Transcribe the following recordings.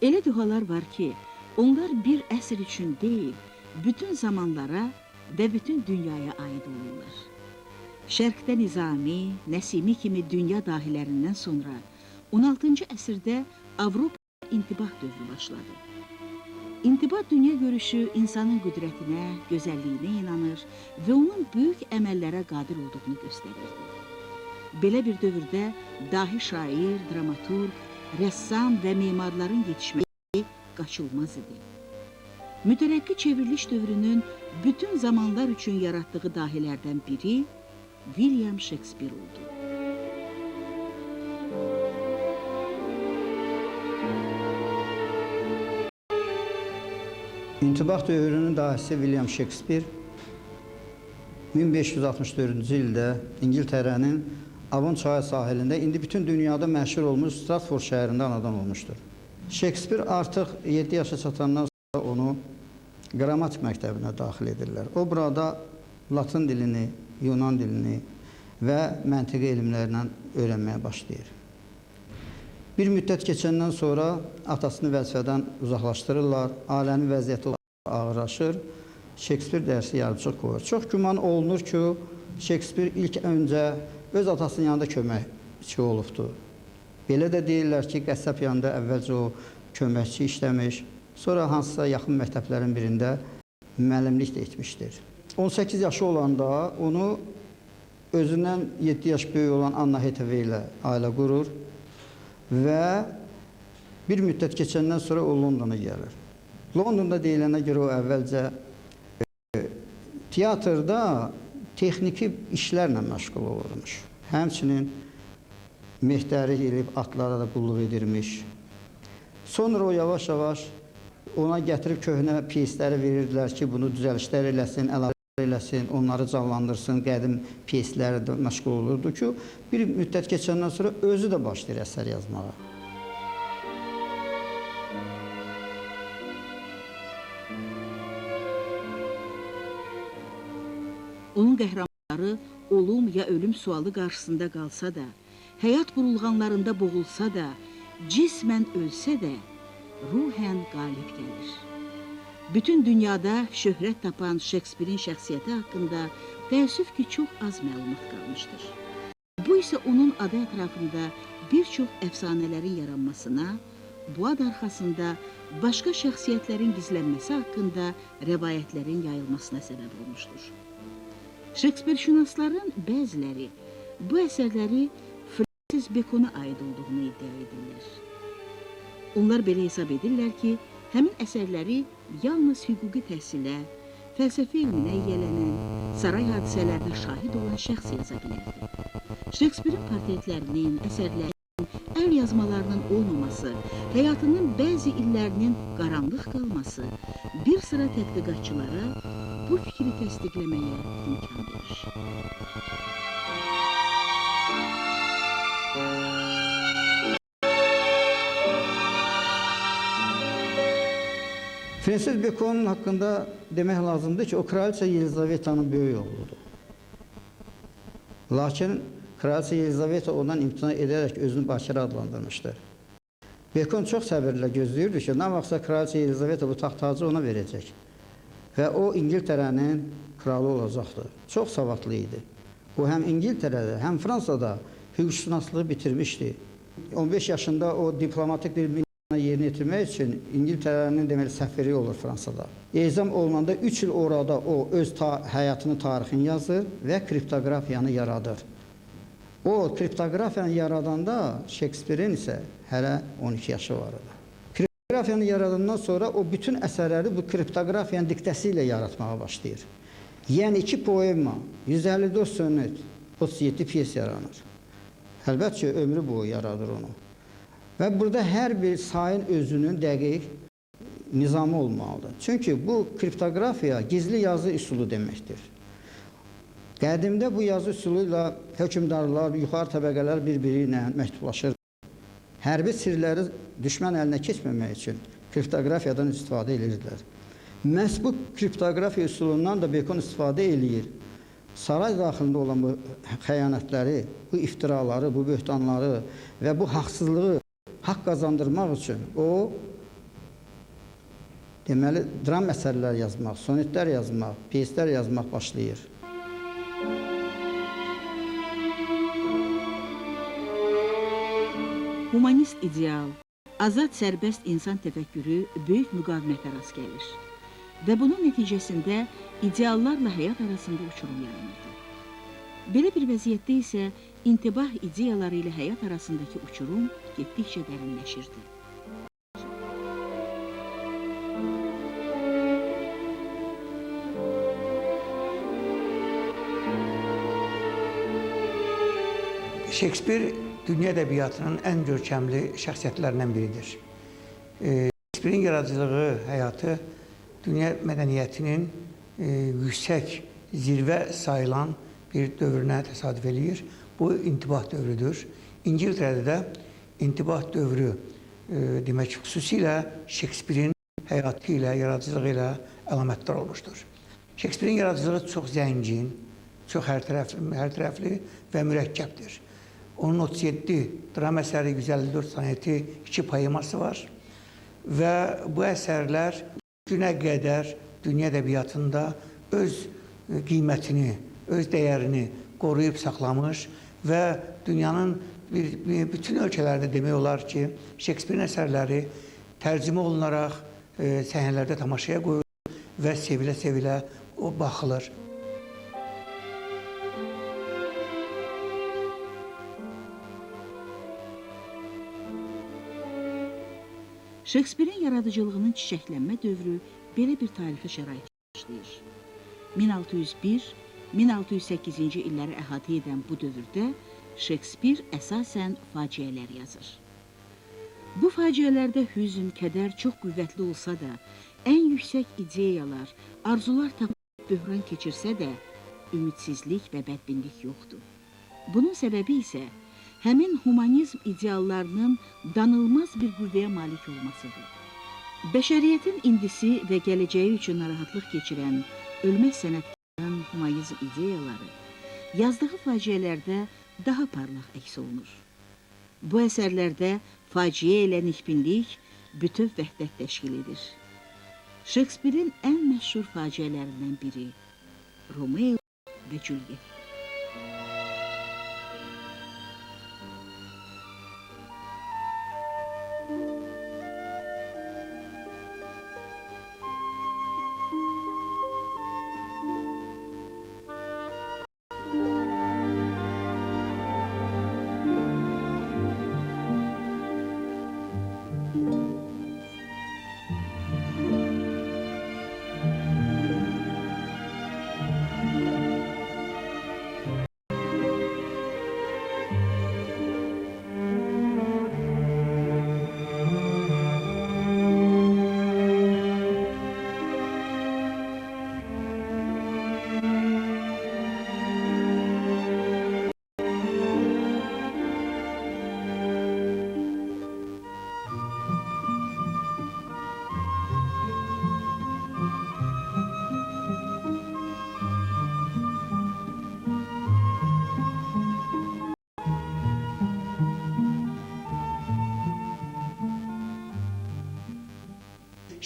Elə duhalar var ki, onlar bir əsr üçün deyil, bütün zamanlara və bütün dünyaya aid olurlar. Şərqdə Nizami, Nəsimi kimi dünya dahilərindən sonra 16-cı əsrdə Avropa intibah dövrü başladı. İntibah dünya görüşü insanın qüdrətinə, gözəlliyinə inanır və onun böyük əməllərə qadir olduğunu göstərirdi. Belə bir dövrdə dahi şair, dramaturq, rəssam və memarların yetişməsi qaçılmaz idi. Mütərəqqi çevriliş dövrünün bütün zamanlar üçün yaratdığı dahilərdən biri William Shakespeare oldu. İntibah dövrünün dahisi William Shakespeare 1564-cü ildə İngiltərənin Avon çayı sahilində indi bütün dünyada məşhur olmuş Stratford şəhərində anadan olmuşdur. Shakespeare artıq 7 yaşa çatandan sonra onu qrammatik məktəbinə daxil edirlər. O burada Latın dilini, Yunan dilini və məntiqi elmlərlə öyrənməyə başlayır. Bir müddət keçəndən sonra atasını vəzifədən uzaqlaşdırırlar, ailənin vəziyyəti ağırlaşır, Shakespeare dərsi yarımçıq qoyur. Çox güman olunur ki, Shakespeare ilk öncə öz atasının yanında köməkçi olubdur. Belə də deyirlər ki, qəssab yanında əvvəlcə o köməkçi işləmiş, sonra hansısa yaxın məktəblərin birində müəllimlik də etmişdir. 18 yaşı olanda onu özündən 7 yaş böyük olan Anna Hathaway ilə ailə qurur və bir müddət keçəndən sonra o Londona gəlir. Londonda deyilənə görə o əvvəlcə teatrda texniki işlərlə məşğul olurmuş. Həmçinin mehtəri elib atlara da qulluq edirmiş. Sonra o yavaş-yavaş ona gətirib köhnə pyesləri verirdilər ki, bunu düzəlişlər eləsin, əlavə eləsin, onları canlandırsın, qədim pyeslərə də məşğul olurdu ki, bir müddət keçəndən sonra özü də başlayır əsər yazmağa. Onun qəhrəmanları olum ya ölüm sualı qarşısında qalsa da, həyat burulğanlarında boğulsa da, cismən ölsə də, ruhən qalib gəlir. Bütün dünyada şöhrət tapan Şekspirin şəxsiyyəti haqqında təəssüf ki, çox az məlumat qalmışdır. Bu isə onun adı ətrafında bir çox əfsanələrin yaranmasına, bu ad arxasında başqa şəxsiyyətlərin gizlənməsi haqqında rəvayətlərin yayılmasına səbəb olmuşdur. Şekspirşünasların bəziləri bu əsərləri Francis Bacona aid olduğunu iddia edirlər. Onlar belə hesab edirlər ki, həmin əsərləri yalnız hüquqi təhsilə, fəlsəfə elminə yiyələnən, saray hadisələrinə şahid olan şəxs yaza bilərdi. Şekspirin portretlərinin, əsərlərinin, əl yazmalarının olmaması, həyatının bəzi illərinin qaranlıq qalması bir sıra tədqiqatçılara bu fikri təsdiqləməyə imkan verir. Francis Bacon'un haqqında demək lazımdır ki, o Kraliça Yelizavetanın böyük oğludur. Lakin Kraliça Yelizaveta ondan imtina edərək özünü bakire adlandırmışdır. Bacon çox səbirlə gözləyirdi ki, nə vaxtsa Kraliça Yelizaveta bu taxt-tacı ona verəcək və o İngiltərənin kralı olacaqdı. Çox savadlı idi. O həm İngiltərədə, həm Fransada hüquqşünaslığı bitirmişdi. 15 yaşında o diplomatik bir yerinə yetirmək üçün İngiltərənin deməli səfiri olur Fransada. Ezam olunanda 3 il orada o öz həyatının tarixini yazır və kriptoqrafiyanı yaradır. O kriptoqrafiyanı yaradanda Şekspirin isə hələ 12 yaşı var idi. Kriptoqrafiyanı yaradandan sonra o bütün əsərləri bu kriptoqrafiyanın diktəsi ilə yaratmağa başlayır. Yəni 2 poema, 154 sonet, 37 pyes yaranır. Əlbəttə ki, ömrü boyu yaradır onu. Və burada hər bir sayın özünün dəqiq nizamı olmalıdır. Çünki bu kriptoqrafiya gizli yazı üsulu deməkdir. Qədimdə bu yazı üsulu ilə hökmdarlar, yuxarı təbəqələr bir-biri ilə məktublaşır. Hərbi sirləri düşmən əlinə keçməmək üçün kriptoqrafiyadan istifadə edirdilər. Məhz bu kriptoqrafiya üsulundan da Bacon istifadə eləyir. Saray daxilində olan bu xəyanətləri, bu iftiraları, bu böhtanları və bu haqsızlığı haqq qazandırmaq üçün o Deməli, dram əsərlər yazmaq, sonetlər yazmaq, pyeslər yazmaq başlayır. Humanist ideal, azad sərbəst insan təfəkkürü böyük müqavimətə rast gəlir və bunun nəticəsində ideallarla həyat arasında uçurum yaranırdı. Belə bir vəziyyətdə isə intibah ideyaları ilə həyat arasındakı uçurum getdikcə dərinləşirdi. Şekspir dünya ədəbiyyatının ən görkəmli şəxsiyyətlərindən biridir. Şekspirin yaradıcılığı, həyatı dünya mədəniyyətinin yüksək zirvə sayılan bir dövrünə təsadüf eləyir. Bu intibah dövrüdür. İngiltərədə də intibah dövrü demək xüsusilə Şekspirin həyatı ilə, yaradıcılığı ilə əlamətdar olmuşdur. Şekspirin yaradıcılığı çox zəngin, çox hər tərəfli və mürəkkəbdir. Onun 37 dram əsəri, 154 soneti, 2 poeması var və bu əsərlər günə qədər dünya ədəbiyyatında öz qiymətini, öz dəyərini qoruyub saxlamış və dünyanın bütün ölkələrində demək olar ki, Şekspirin əsərləri tərcümə olunaraq səhnələrdə tamaşaya qoyulur və sevilə-sevilə o baxılır. Şekspirin yaradıcılığının çiçəklənmə dövrü belə bir tarixi şərait başlayır. 1601-1608-ci illəri əhatə edən bu dövrdə Şekspir əsasən faciələr yazır. Bu faciələrdə hüzn, kədər çox qüvvətli olsa da, ən yüksək ideyalar, arzular tapıb böhran keçirsə də, ümidsizlik və bədbinlik yoxdur. Bunun səbəbi isə həmin humanizm ideallarının danılmaz bir qüvvəyə malik olmasıdır. Bəşəriyyətin indisi və gələcəyi üçün narahatlıq keçirən ölməz sənətkarın humanizm ideyaları yazdığı faciələrdə daha parlaq əks olunur. Bu əsərlərdə faciə ilə nikbinlik bütöv vəhdət təşkil edir. Şekspirin ən məşhur faciələrindən biri Romeo və Juliet.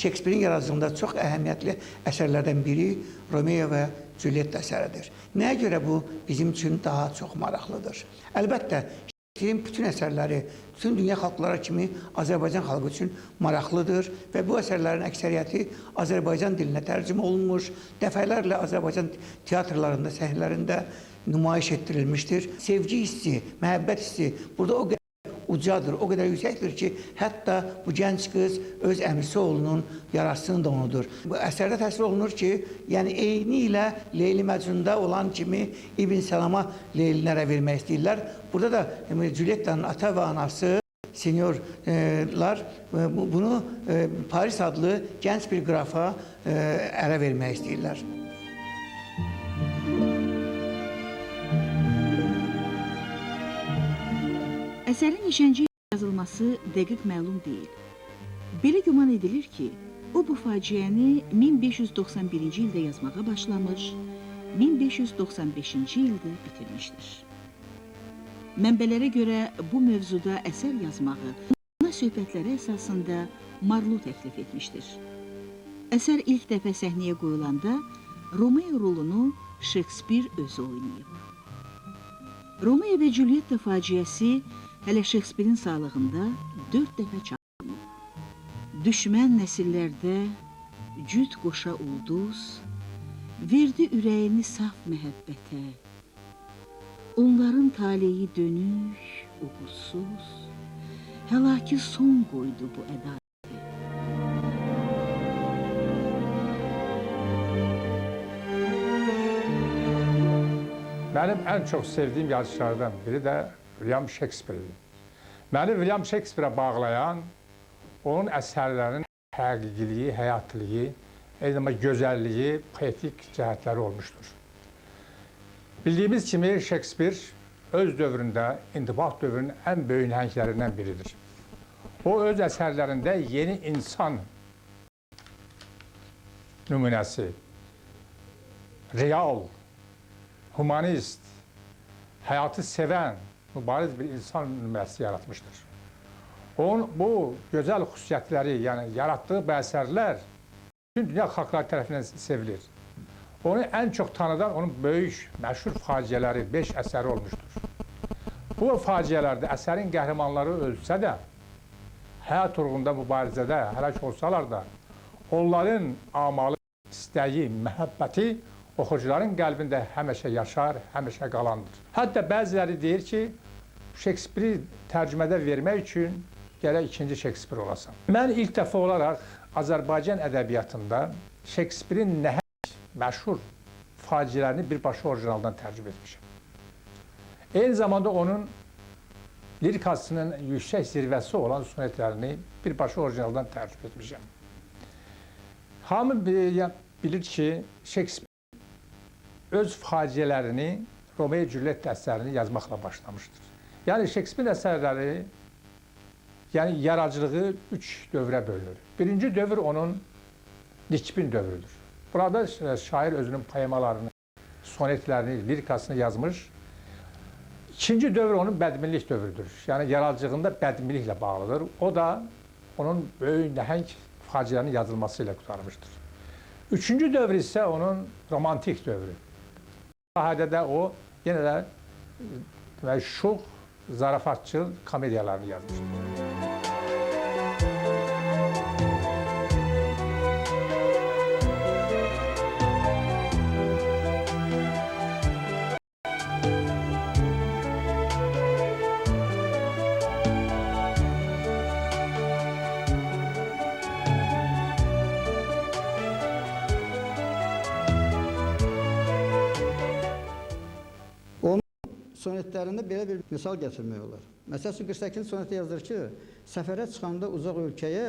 Şekspirin yaradıcılığında çox əhəmiyyətli əsərlərdən biri Romeo və Juliet əsəridir. Nəyə görə bu bizim üçün daha çox maraqlıdır? Əlbəttə, Şekspirin bütün əsərləri, bütün dünya xalqları kimi Azərbaycan xalqı üçün maraqlıdır və bu əsərlərin əksəriyyəti Azərbaycan dilinə tərcümə olunmuş, dəfələrlə Azərbaycan teatrlarında, səhnələrində nümayiş etdirilmişdir. Sevgi hissi, məhəbbət hissi burada o qədər ucadır, o qədər yüksəkdir ki, hətta bu gənc qız öz əmisi oğlunun yarasını da unudur. Bu əsərdə təsvir olunur ki, yəni eyni ilə Leyli Məcnunda olan kimi İbn Səlama Leylini ərə vermək istəyirlər. Burada da Juliettanın ata və anası, senyorlar bunu Paris adlı gənc bir qrafa ərə vermək istəyirlər. Əsərin neçənci yazılması dəqiq məlum deyil. Belə güman edilir ki, o bu faciəni 1591-ci ildə yazmağa başlamış, 1595-ci ildə bitirmişdir. Mənbələrə görə bu mövzuda əsər yazmağı ona söhbətləri əsasında Marlo təklif etmişdir. Əsər ilk dəfə səhnəyə qoyulanda Romeo rolunu Şekspir özü oynayıb. Romeo və Cülyetta faciəsi hələ Şekspirin sağlığında 4 dəfə çap olunub. Düşmən nəsillərdə cüt qoşa ulduz, verdi ürəyini saf məhəbbətə. Onların taleyi dönük, uğursuz, həlaki son qoydu bu ədalətə. Mənim ən çox sevdiyim yazıçılardan biri də William Shakespeare idi. Məni William Shakespeare-ə bağlayan onun əsərlərinin həqiqiliyi, həyatlılığı, eyni zamanda gözəlliyi, poetik cəhətləri olmuşdur. Bildiyimiz kimi Shakespeare öz dövründə, intibah dövrünün ən böyük nəhənglərindən biridir. O öz əsərlərində yeni insan nümunəsi, real, humanist, həyatı sevən, mübariz bir insan nümunəsi yaratmışdır. Onun bu gözəl xüsusiyyətləri, yəni yaratdığı bu əsərlər bütün dünya xalqları tərəfindən sevilir. Onu ən çox tanıdan onun böyük, məşhur faciələri, 5 əsəri olmuşdur. Bu faciələrdə əsərin qəhrəmanları ölsə də, həyat uğrunda mübarizədə həlak olsalar da, onların amalı, istəyi, məhəbbəti oxucuların qəlbində həmişə yaşar, həmişə qalandır. Hətta bəziləri deyir ki, Şekspiri tərcümədə vermək üçün gərək ikinci Şekspir olasan. Mən ilk dəfə olaraq Azərbaycan ədəbiyyatında Şekspirin nəhəng məşhur faciələrini birbaşa orijinaldan tərcümə etmişəm. Eyni zamanda onun lirikasının yüksək zirvəsi olan sonetlərini birbaşa orijinaldan tərcümə etmişəm. Hamı bilir ki, Şekspir öz faciələrini Romeo Cülyetta əsərini yazmaqla başlamışdır. Yəni Şekspir əsərləri, yəni yaradıcılığı 3 dövrə bölünür. Birinci dövr onun nikbin dövrüdür. Burada şair özünün poemalarını, sonetlərini, lirikasını yazmış. İkinci dövr onun bədminlik dövrüdür. Yəni yaradıcılığında bədminliklə bağlıdır. O da onun böyük nəhəng faciələrinin yazılması ilə qurtarmışdır. Üçüncü dövr isə onun romantik dövrü. Sahədə də o yenə də demək, şux, zarafatçıl komediyalarını yazmışdır. Sonetlərində belə bir misal gətirmək olar. Məsəl üçün 48-ci sonetdə yazır ki, səfərə çıxanda uzaq ölkəyə